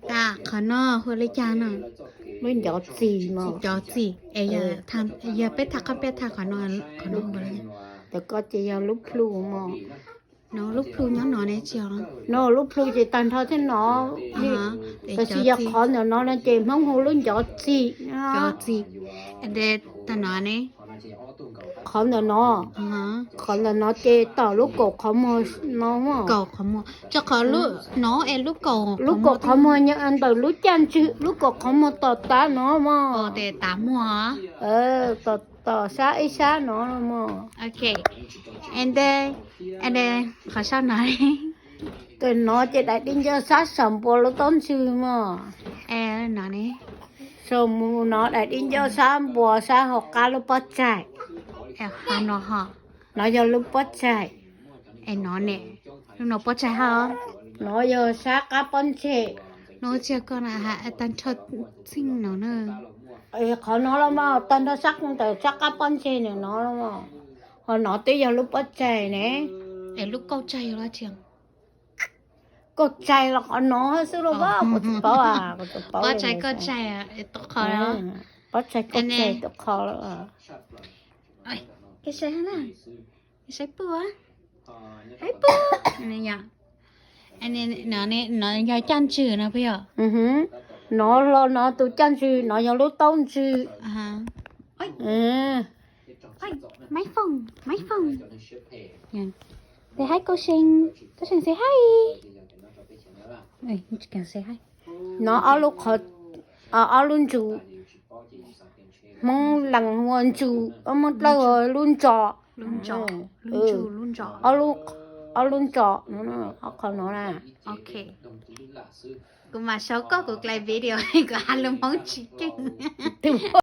Tas qhov no hu li cas no? Lub ncov txim mog. Ncov txim es yog peb tham qab peb tham qhov no, qhov no hu li cas? Cov ko ces yog lub plhu mog. No lub plhu nyob no ne tsis yog? No lub plhu ces tag nrho thiab no. Tab sis yog qhov ntawm no no ces Hmoob hu lub ncov txim. Ncov txim. Tag no ne. Qhov ntawm no, qhov ntawm no ces tom lub kaum qhov muag no. Kaum qhov muag, rau qhov lub no es lub kaum, lub kaum qhov muag ntawm lub caj ntswg, lub kaum qhov muag tom tav no mog. Tes tav muag. Tom sab ib sab no mog. Ok, and then, and then qhov sab no. Tam no ces daim di ncauj sab saum npua lub taub ntswg mog. No ne. Saum mus no daim di ncauj sab npua sab hauv qab lub pob tsaig. No ho. No yog lub pob tsaig. Es no ne, lub no pob tsaig hab. No yog sab qab pob ntseg. No tsis yog ko na, tag nrho txheej no na. Qhov no los mas tag nrho sab ntawm sab qab pob ntseg ntawm no los mas. Ho no twb yog lub pob tsaig ne. Es lub kauj tsaig los tsis? Kauj tsaig los qhov no xwb los mas kuv tsis paub. Pob tsaig kauj tsaig tau qhov. Pob tsaig kauj tsaig tau qhov. Saib puas, saib puas. No yog caj ntswg no puas yog? No hlo no tus caj ntswg no yog lub taub ntswg. Maiv foom, maiv foom. Xav haib Kauj See, Kauj See xav haib. No ob lub qhov, ob lub ntsws, Hmoob lees ua ntsws, Hmoob Dlawb ua lub ntsos. Ob lub ntsos, ob qhov no na. Kuv mam sau koj kuv close video, kuv has lus Hmoob tsis keej.